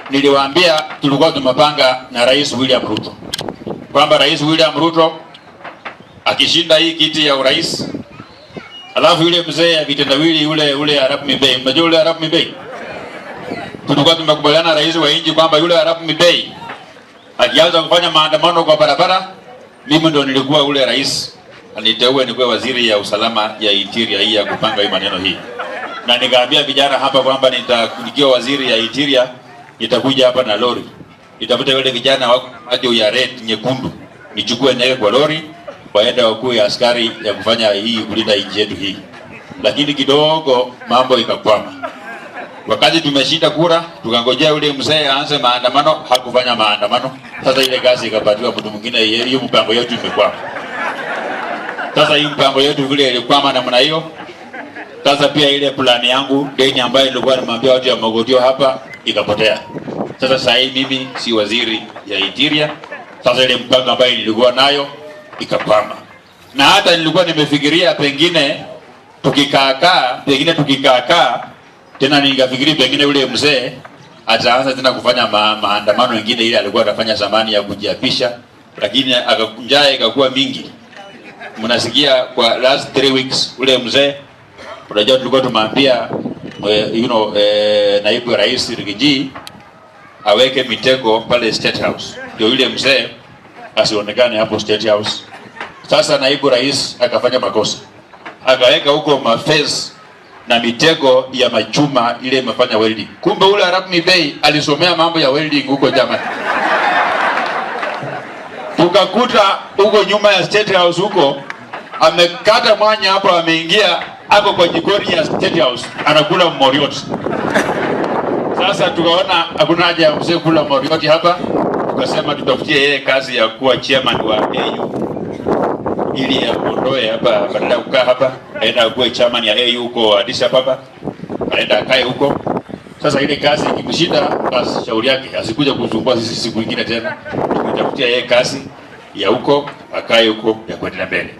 Niliwaambia tulikuwa tumepanga na Rais William Ruto kwamba Rais William Ruto akishinda hii kiti ya urais, alafu yule mzee ya vitendawili yule yule Arap Mibei, mnajua yule Arap Mibei, tulikuwa tumekubaliana na rais wa nchi kwamba yule Arap Mibei akianza kufanya maandamano kwa barabara, mimi ndo nilikuwa ule rais aniteue nikuwe waziri ya usalama ya interior hii ya kupanga hii maneno hii, na nikaambia vijana hapa kwamba nikiwa waziri ya interior nitakuja hapa na lori, nitafuta wale vijana wako macho ya red nyekundu, nichukue niweke kwa lori, waende wakuwe askari ya kufanya hii kulinda nchi yetu hii. Lakini kidogo mambo ikakwama. Wakati tumeshinda kura, tukangojea yule mzee aanze maandamano, hakufanya maandamano. Sasa ile kazi ikapatiwa mtu mwingine, hiyo mpango yetu imekwama. Sasa hii mpango yetu vile ilikwama namna hiyo. Sasa pia ile plani yangu deni ambayo nilikuwa nimwambia watu ya Mogotio hapa ikapotea. Sasa sasa hii mimi si waziri ya interior. Sasa ile mpango ambayo nilikuwa nayo ikakwama, na hata nilikuwa nimefikiria pengine tukikaakaa, pengine tukikaakaa tena, ningafikiri pengine yule mzee ataanza tena kufanya maandamano mengine ile alikuwa anafanya zamani ya kujiapisha, lakini njaa ikakuwa mingi. Mnasikia kwa last 3 weeks ule mzee, unajua tulikuwa tumwambia naibu wa rais Riggy G aweke mitego pale State House ndio yule mzee asionekane hapo State House. Sasa naibu rais akafanya makosa, akaweka huko mafence na mitego ya machuma ile imefanya welding. Kumbe ule Arap Mibei alisomea mambo ya welding huko Germany. Tukakuta huko nyuma ya State House huko amekata mwanya hapo, ameingia hapo kwa jikoni ya State House anakula moriot. Sasa tukaona hakuna haja ya mzee kula morioti hapa, tukasema tutafutie yeye kazi ya kuwa chairman wa AU ili aondoe hapa, badala ya kukaa hapa aenda akuwe chairman ya AU huko Addis Ababa, aenda akae huko. Sasa ile kazi ikimshinda, basi shauri yake, asikuja kusumbua sisi siku nyingine tena. Tumetafutia yeye kazi ya huko, akae huko ya kuendelea mbele.